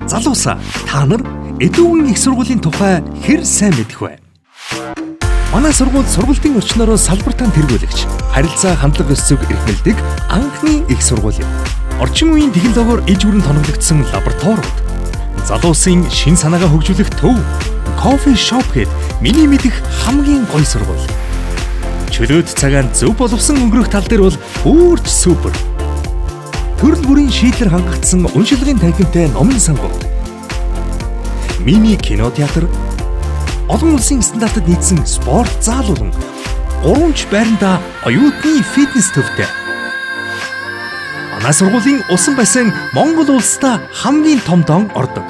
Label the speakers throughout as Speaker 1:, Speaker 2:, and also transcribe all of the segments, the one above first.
Speaker 1: Залуусаа, та нар Этүүгэн их сургуулийн тухай хэр сайн мэдэх вэ? Манай сургууль сургалтын орчноороо салбартаа тэргүүлэгч, харилцаа хандлага ёс зүйг эрхэмлэдэг анхны их сургууль юм. Орчин үеийн технологиор иж бүрэн тоноглогдсон лабораториуд, залуусын шин санаагаа хөгжүүлэх төв, кофе шоп гээд миний мэдэх хамгийн гоё сургууль. Чөлөөт цагаан зөв боловсон өнгөрөх тал дээр бол өөрч супер. Төрөл бүрийн шийдлэр хангагдсан уншилгын танхимтай номын сангууд. Мини кино театр, олон улсын стандартад нийцсэн спорт зал болон гурванч байранда оюутны фитнес төвтэй. Манай сургуулийн усан бассейн Монгол улсдаа хамгийн том дон ордог.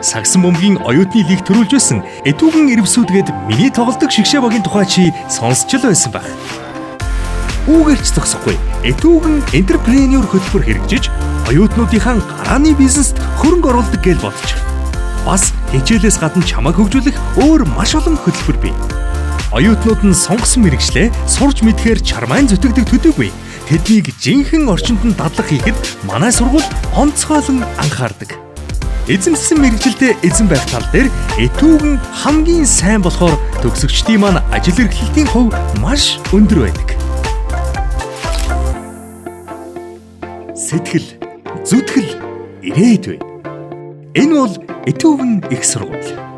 Speaker 1: Сагсан бөмбөгийн оюутны лиг төрүүлж байсан Этүүгэн ирвсүүдгээд миний тоглодог шигшээ багийн тухай чи сонсч л байсан байх. Үүгээрч зогсохгүй. Этүүгэн энтерпренеур хөтөлбөр хэрэгжиж оюутнуудынхаа гарааны бизнест хөрөнгө оруулдаг гэж бодчих. Бас хичээлээс гадна чамайг хөгжүүлэх өөр маш олон хөтөлбөр бий. Оюутнууд нь сонгосон мэргэжлээ сурч мэдэхээр чармайн зүтгэдэг төдийгүй. Тэднийг жинхэнэ орчинд нь дадлах хийхэд манай сургууль онцгойлон анхаардаг. Эзэмшсэн мэргэжилдээ эзэн байх тал дээр Этүүгэн хамгийн сайн болохоор төгсөгчдийн маань ажил эрхлэлтийн хувь маш өндөр байдаг. Сэтгэл, зүтгэл, ирээдүй. Энэ бол Этүүгэн их сургууль.